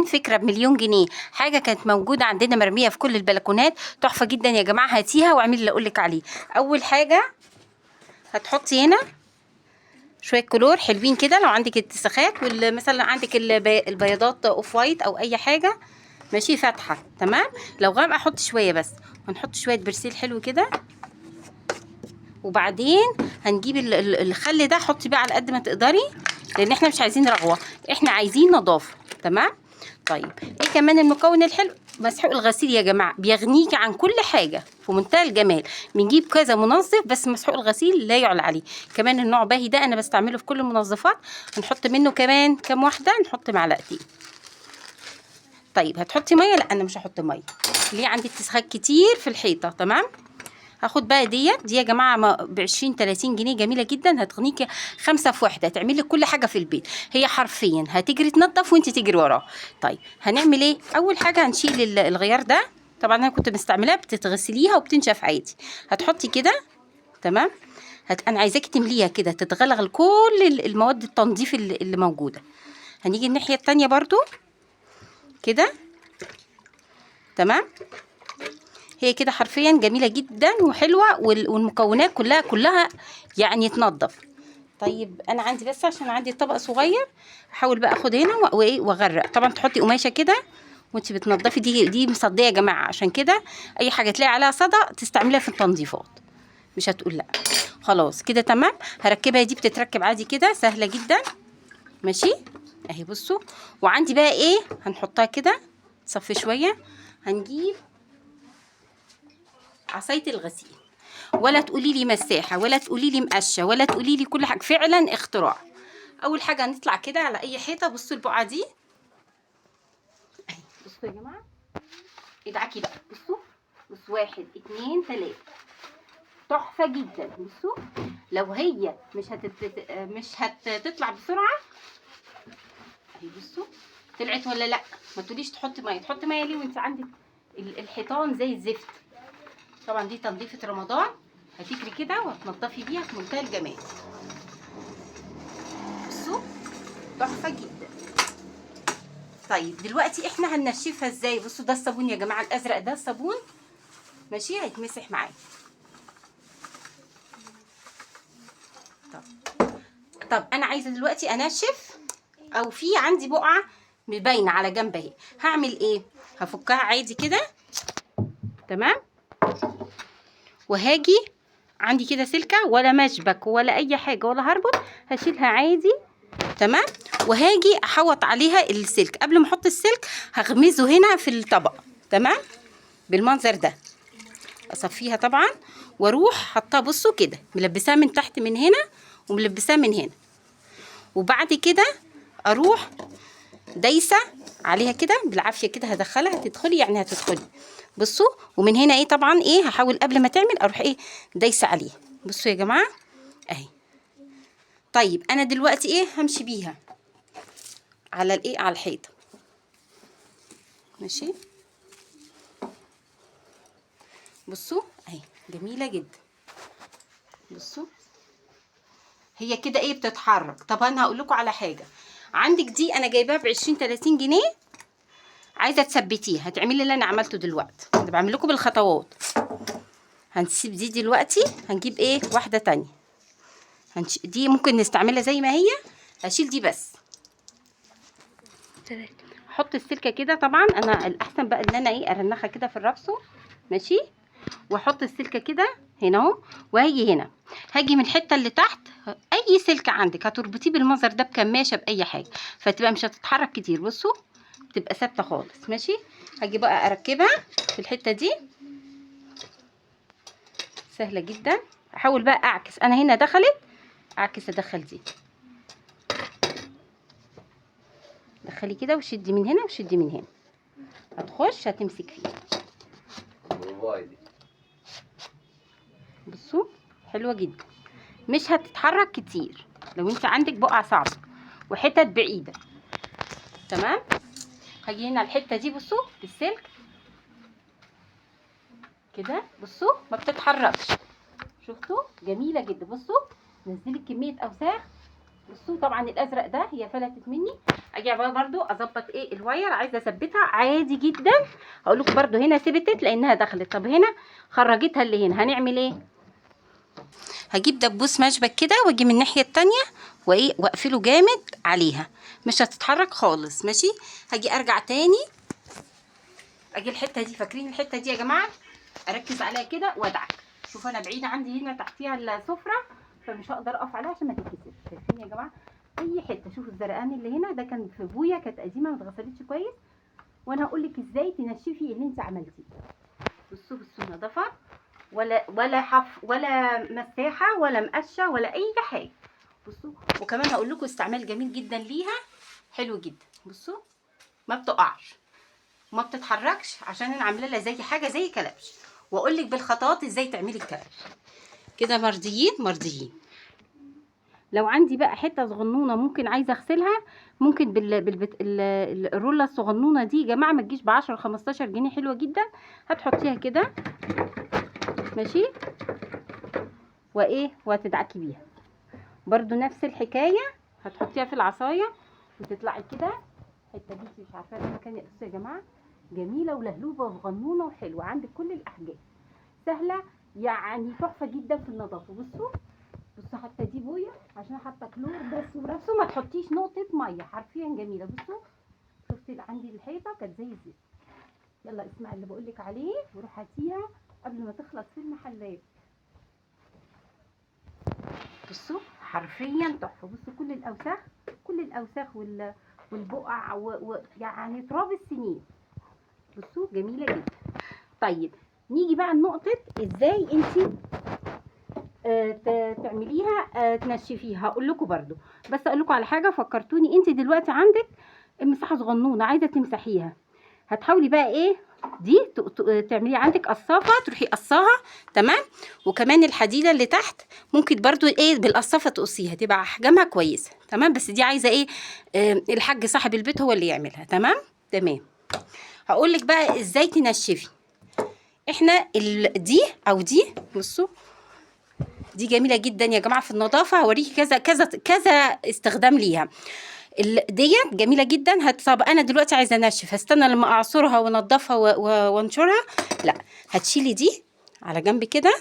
فكرة بمليون جنيه، حاجة كانت موجودة عندنا مرمية في كل البلكونات، تحفة جدا يا جماعة. هاتيها واعملي اللي اقولك عليه. اول حاجة هتحطي هنا شوية كلور حلوين كده، لو عندك اتساخات، مثلا عندك البياضات off white او اي حاجة ماشي فاتحة، تمام. لو غامقة احط شوية بس، هنحط شوية برسيل حلو كده. وبعدين هنجيب الخل ده، حطي بقى على قد ما تقدري، لان احنا مش عايزين رغوة، احنا عايزين نظافة، تمام. طيب ايه كمان المكون الحلو؟ مسحوق الغسيل يا جماعة، بيغنيك عن كل حاجة في منتهى الجمال. بنجيب كذا منظف، بس مسحوق الغسيل لا يعلى عليه. كمان النوع باهي ده انا بستعمله في كل المنظفات. هنحط منه كمان كام واحدة، نحط معلقتين. طيب هتحطي مية؟ لا انا مش هحط مية، ليه؟ عندي اتساخات كتير في الحيطة، تمام. هاخد بقى ديت، دي يا جماعة بعشرين تلاتين جنيه، جميلة جدا، هتغنيكي 5 في 1، هتعملي كل حاجة في البيت. هي حرفيا هتجري تنظف وانت تجري وراه. طيب هنعمل ايه؟ اول حاجة هنشيل الغيار ده، طبعا انا كنت مستعملاه، بتتغسليها وبتنشف عادي. هتحطي كده، تمام. انا عايزاكي تمليها كده، تتغلغل كل المواد التنظيف اللي موجودة. هنيجي الناحية التانية برضو كده، تمام. هي كده حرفيا جميلة جدا وحلوة، والمكونات كلها تنظف. طيب انا عندي بس عشان عندي طبق صغير، احاول بقى اخد هنا واغرق. طبعا تحطي قماشة كده وانتي بتنضفي، دي مصدية يا جماعة، عشان كده اي حاجة تلاقي عليها صدى تستعمليها في التنظيفات، مش هتقول لا. خلاص كده تمام. هركبها، دي بتتركب عادي كده، سهلة جدا، ماشي اهي. بصوا، وعندي بقى ايه، هنحطها كده تصفي شوية. هنجيب عصاية الغسيل، ولا تقولي لي مساحة، ولا تقولي لي مقشة، ولا تقولي لي كل حاجة، فعلا اختراع. أول حاجة هنطلع كده على أي حيطة. بصوا البقعة دي أهي، بصوا يا جماعة، ادعكي بقى. بصوا، بصوا، 1 2 3، تحفة جدا. بصوا لو هي مش هتطلع بسرعة أهي. بصوا طلعت ولا لأ؟ ما تقوليش تحطي مية، تحطي مية ليه وانت عندك الحيطان زي الزفت؟ طبعا دي تنظيفة رمضان، هتجري كده وهتنضفي بيها في منتهى الجمال. بصوا تحفة جدا. طيب دلوقتي احنا هننشفها ازاي؟ بصوا ده الصابون يا جماعة، الازرق ده الصابون، ماشي، هيتمسح معايا. طب انا عايزة دلوقتي انشف، او في عندي بقعة مبينة على جنب اهي، هعمل ايه؟ هفكها عادي كده، تمام. وهاجي عندي كده سلكة، ولا مشبك ولا اي حاجة ولا هربط، هشيلها عادي، تمام. وهاجي احوط عليها السلك. قبل ما احط السلك هغمزه هنا في الطبق، تمام، بالمنظر ده. اصفيها طبعا واروح حطها، بصوا كده، ملبساها من تحت من هنا وملبساها من هنا، وبعد كده اروح دايسه عليها كده بالعافية كده، هدخلها، هتدخلي يعني هتدخلي. بصوا، ومن هنا ايه، طبعا ايه، هحاول قبل ما تعمل اروح ايه دايسه عليها. بصوا يا جماعة اهي. طيب انا دلوقتي ايه، همشي بيها على الايه، على الحيطة، ماشي. بصوا اهي جميلة جدا. بصوا هي كده ايه، بتتحرك. طب انا هقول لكم على حاجة، عندك دي انا جايباها بعشرين تلاتين جنيه، عايزه تثبتيها، هتعملي اللي انا عملته دلوقتي، انا بعمل لكم بالخطوات. هنسيب دي دلوقتي، هنجيب ايه واحدة تانية، دي ممكن نستعملها زي ما هي، هشيل دي بس، احط السلكه كده. طبعا انا الاحسن بقى ان انا ايه، ارنخها كده في الرابسو، ماشي، واحط السلكه كده هنا اهو، وهاجي هنا، هاجي من الحتة اللي تحت، اي سلك عندك هتربطيه بالمنظر ده بكماشه باي حاجة، فتبقى مش هتتحرك كتير. بصوا بتبقى ثابتة خالص، ماشي. هاجي بقى اركبها في الحتة دي، سهلة جدا. احاول بقى اعكس، انا هنا دخلت، اعكس ادخل دي، دخلي كده وشدي من هنا وشدي من هنا، هتخش هتمسك فيها. بصوا حلوة جدا، مش هتتحرك كتير لو انت عندك بقعة صعبة وحتت بعيدة، تمام. هاجي هنا الحتة دي، بصوا بالسلك كده، بصوا ما بتتحركش، شفتوا جميلة جدا. بصوا نزلي كمية اوساخ بصوا طبعا الازرق ده هي فلتت مني، اجي بقى برده اظبط ايه ال wire، عايزه اثبتها عادي جدا. هقول لكم برده هنا ثبتت لانها دخلت. طب هنا خرجتها اللي هنا، هنعمل ايه؟ هجيب دبوس مشبك كده واجي من الناحية التانية وايه واقفله جامد عليها، مش هتتحرك خالص. ماشي، هاجي ارجع تاني، اجي الحتة دي، فاكرين الحتة دي يا جماعة؟ اركز عليها كده وادعك. شوف انا بعيدة عندي هنا تحتيها السفرة، فمش هقدر اقف عليها عشان ما تتكسرش. شايفين يا جماعة؟ اي حتة، شوفوا الزرقان اللي هنا ده كان في بويه كانت قديمة ما اتغسلتش كويس، وانا هقول لك ازاي تنشفي اللي انت عملتيه. بصوا بصوا النظافة، ولا حف ولا مساحة ولا مقشه ولا اي حاجة. بصوا، وكمان هقول لكم استعمال جميل جدا ليها، حلو جدا. بصوا ما بتقعش وما بتتحركش، عشان انا عامله لها زي حاجة زي كلبش، واقول لك بالخطوات ازاي تعملي الكلبش كده. مرضيين مرضيين. لو عندي بقى حتة صغنونه ممكن عايزه اغسلها، ممكن الروله الصغنونه دي يا جماعة ما تجيش ب 10 15 جنيه، حلوة جدا. هتحطيها كده ماشي، وايه وهتدعكي بيها برضو نفس الحكاية، هتحطيها في العصاية وتطلعي كده. الحتة دي مش عارفه ده مكان. بصوا يا جماعة جميلة ولهلوبه وصغنونه وحلوه، عندك كل الاحجام، سهلة يعني تحفة جدا في النظافة. بصوا بصوا حتى دي بويه عشان حاطه كلور بس ونفسه، ما تحطيش نقطة مية، حرفيا جميلة. بصوا شفتي عندي الحيطة كانت زي الزفت. يلا اسمعي اللي بقولك عليه وروح هاتيها قبل ما تخلص في المحلات. بصوا حرفيا تحفة. بصوا كل الاوساخ، كل الاوساخ والبقع يعني تراب السنين. بصوا جميلة جدا. طيب نيجي بقى لنقطة ازاي انتي تعمليها، تنشفيها. هقول لكم برده، بس اقول لكم على حاجة فكرتوني. انتي دلوقتي عندك مساحة صغنونه عايزه تمسحيها، هتحاولي بقى ايه دي تعمليها عندك قصافه، تروحي قصاها تمام. وكمان الحديدة اللي تحت ممكن برده ايه بالقصافه تقصيها، تبقى احجامها كويسة تمام. بس دي عايزه ايه، الحاج صاحب البيت هو اللي يعملها. تمام تمام. هقول لك بقى ازاي تنشفي. احنا دي او دي، بصوا دي جميلة جدا يا جماعة في النظافة، هوريكي كذا كذا كذا استخدام ليها. ديت جميلة جدا. طب انا دلوقتي عايزه انشف، هستنى لما اعصرها وانضفها وانشرها؟ لا، هتشيلي دي على جنب كده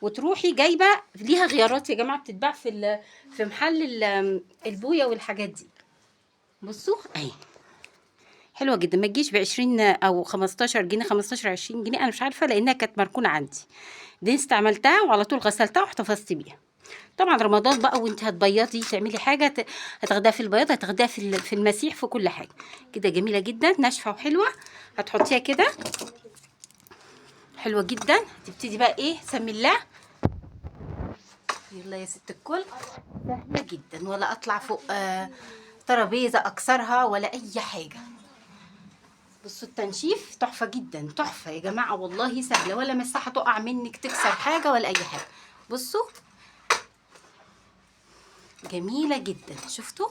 وتروحي جايبه ليها غيارات يا جماعة بتتباع في محل البويه والحاجات دي. بصوا اهي حلوة جدا، ما تجيش ب20 او 15 جنيه، 15 20 جنيه، انا مش عارفه لانها كانت مركونة عندي. دي استعملتها وعلى طول غسلتها واحتفظت بيها. طبعا رمضان بقى وانت هتبيضي تعملي حاجة، هتاخديها في البياض، هتاخديها في المسيح، في كل حاجة كده. جميلة جدا، ناشفة وحلوه. هتحطيها كده حلوة جدا. هتبتدي بقى ايه، سمي الله، يلا يا ست الكل. سهلة جدا، ولا اطلع فوق ترابيزة اكسرها ولا اي حاجة. بصوا التنشيف تحفة جدا، تحفة يا جماعة والله، سهلة، ولا مساحة تقع منك تكسر حاجة ولا اي حاجة. بصوا جميلة جدا، شفتوا؟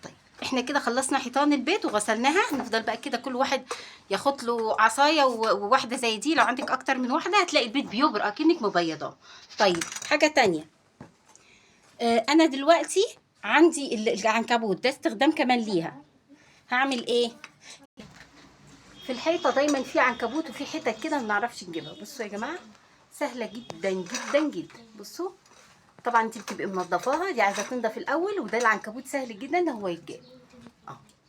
طيب احنا كده خلصنا حيطان البيت وغسلناها. نفضل بقى كده كل واحد ياخد له عصاية وواحدة زي دي. لو عندك اكتر من واحدة هتلاقي البيت بيبرق اكنك مبيضاه. طيب حاجة تانية، انا دلوقتي عندي العنكبوت ده استخدام كمان ليها. هعمل ايه في الحيطة؟ دايما في عنكبوت وفي حتت كده ما بنعرفش نجيبها. بصوا يا جماعة سهلة جدا جدا جدا. بصوا طبعا انت بتبقي منضفاها، دي عايزه تنضف الاول، وده العنكبوت سهل جدا ان هو يتجاب.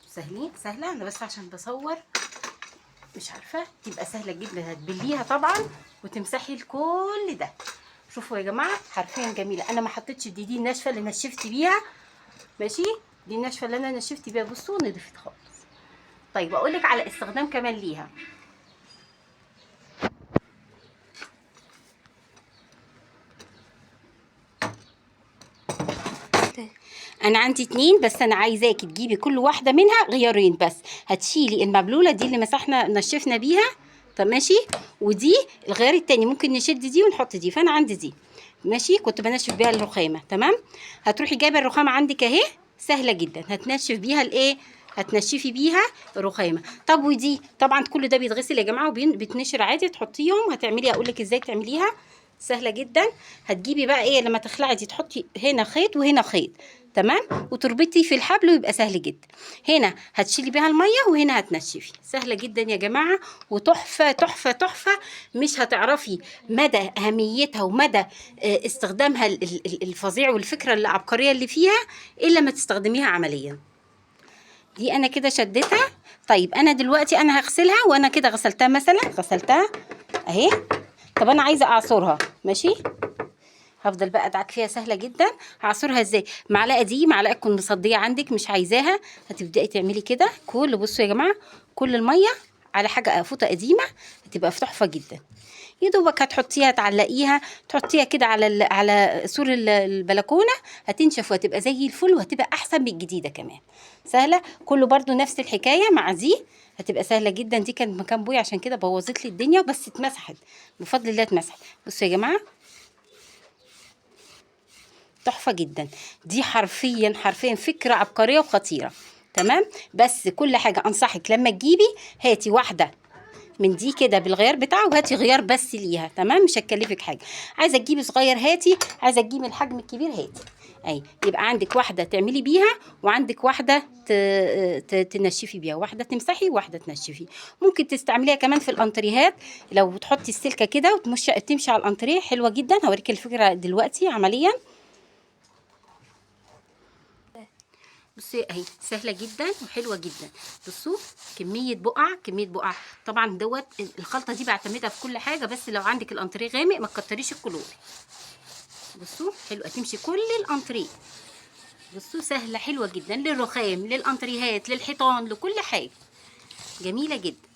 سهلين، سهلة. انا بس عشان بصور مش عارفه، تبقى سهلة جدا. هتبليها طبعا وتمسحي الكل ده. شوفوا يا جماعة حرفيا جميلة. انا ما حطيتش دي الناشفه اللي نشفت بيها، ماشي، دي الناشفه اللي انا نشفت بيها. بصوا نضفت خالص. طيب اقول لك على استخدام كمان ليها. انا عندي 2 بس، انا عايزاكي تجيبي كل واحدة منها غيارين بس. هتشيلي المبلوله دي اللي مسحنا نشفنا بيها، طب ماشي، ودي الغيار التاني ممكن نشد دي ونحط دي. فانا عندي دي ماشي، كنت بنشف بيها الرخامه تمام. هتروحي جايبه الرخامه عندك اهي، سهلة جدا، هتنشف بيها الايه، هتنشفي بيها الرخامه. طب ودي طبعا كل ده بيتغسل يا جماعة وبيتنشر عادي، تحطيهم. هتعملي، اقول لك ازاي تعمليها. سهلة جدا. هتجيبي بقى ايه لما تخلعي دي، تحطي هنا خيط وهنا خيط، تمام، وتربطي في الحبل ويبقى سهل جدا. هنا هتشيلي بيها المية وهنا هتنشفي. سهلة جدا يا جماعة، وتحفه تحفة تحفة. مش هتعرفي مدى اهميتها ومدى استخدامها الفظيع والفكرة العبقرية اللي فيها الا ما تستخدميها عمليا. دي انا كده شدتها. طيب انا دلوقتي انا هغسلها، وانا كده غسلتها مثلا، غسلتها اهي. طب انا عايزه اعصرها، ماشي، هفضل بقى ادعك فيها. سهلة جدا. هعصرها ازاي؟ معلقه دي معلقه تكون مصديه عندك مش عايزاها، هتبداي تعملي كده كل، بصوا يا جماعة، كل المية على حاجة فوطه قديمة، هتبقى في تحفة جدا. يا دوبك هتحطيها، تعلقيها، تحطيها كده على على سور البلكونه، هتنشف وهتبقى زي الفل، وهتبقى احسن من الجديدة كمان. سهلة. كله برده نفس الحكاية مع دي، هتبقى سهلة جدا. دي كانت مكان بوي عشان كده بوظت لي الدنيا، بس اتمسحت بفضل الله، اتمسحت. بصوا يا جماعة تحفة جدا. دي حرفيا حرفيا فكرة عبقرية وخطيرة، تمام. بس كل حاجة انصحك لما تجيبي هاتي واحدة من دي كده بالغيار بتاعه، وهاتي غيار بس ليها، تمام، مش هتكلفك حاجة. عايزه تجيبي صغير هاتي، عايزه تجيبي الحجم الكبير هاتي. اي يبقى عندك واحدة تعملي بيها، وعندك واحدة تنشفي بيها، واحدة تمسحي وواحدة تنشفي. ممكن تستعمليها كمان في الانتريهات، لو تحطي السلكه كده وتمشي تمشي على الانتريه، حلوة جدا. هوريك الفكرة دلوقتي عمليا. بصي اهي سهلة جدا وحلوه جدا. بصوا كمية بقع، كمية بقع. طبعا دوت الخلطة دي بعتمدها في كل حاجة، بس لو عندك الانتريه غامق ما تكتريش الكلور. بصوا حلوة تمشي كل الانتريه. بصوا سهلة حلوة جدا، للرخام، للانتريهات، للحيطان، لكل حاجة، جميلة جدا.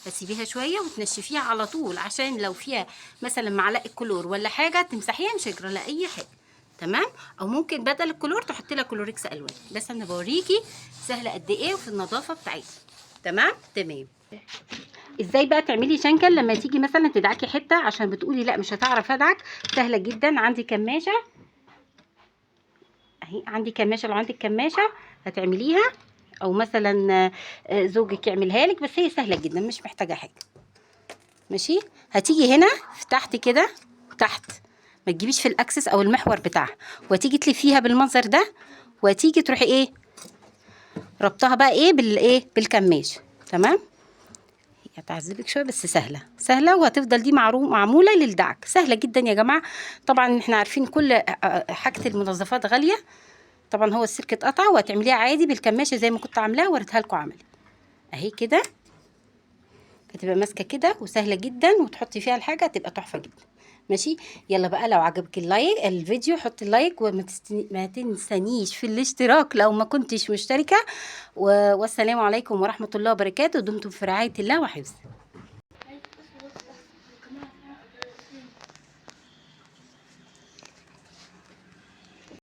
هتسيبيها شوية وتنشفيها على طول، عشان لو فيها مثلا معلقه كلور ولا حاجة تمسحيها مش هيجرى لها اي حاجة، تمام. او ممكن بدل الكلور تحطي لها كلوريكس الوان. بس انا بوريكي سهلة قد ايه وفي النظافة بتاعتها، تمام تمام. ازاي بقى تعملي شنكل لما تيجي مثلا تدعكي حتة عشان بتقولي لا مش هتعرف ادعك؟ سهلة جدا. عندي كماشه اهي، عندي كماشه، لو عندك كماشه هتعمليها، او مثلا زوجك يعملها لك، بس هي سهلة جدا مش محتاجه حاجة، ماشي. هتيجي هنا في تحت كده، تحت ما تجيبيش في ال axis او المحور بتاعها، وتيجي تلفيها بالمنظر ده، وتيجي تروحي ايه ربطها بقى ايه بالايه بالكماش، تمام. هتعذبك شوية بس سهلة سهلة، وهتفضل دي معمولة للدعك. سهلة جدا يا جماعة. طبعا احنا عارفين كل حاجة المنظفات غالية، طبعا هو السلك اتقطع، وهتعمليها عادي بالكماشه زي ما كنت عاملاها وريتها لكم عملي اهي كده. هتبقى ماسكه كده وسهلة جدا، وتحطي فيها الحاجة هتبقى تحفة جدا، ماشي. يلا بقى لو عجبك ال like الفيديو حطي ال like، وما تنسانيش في الاشتراك لو ما كنتش مشتركة. والسلام عليكم ورحمة الله وبركاته. دمتم في رعاية الله وحفظه.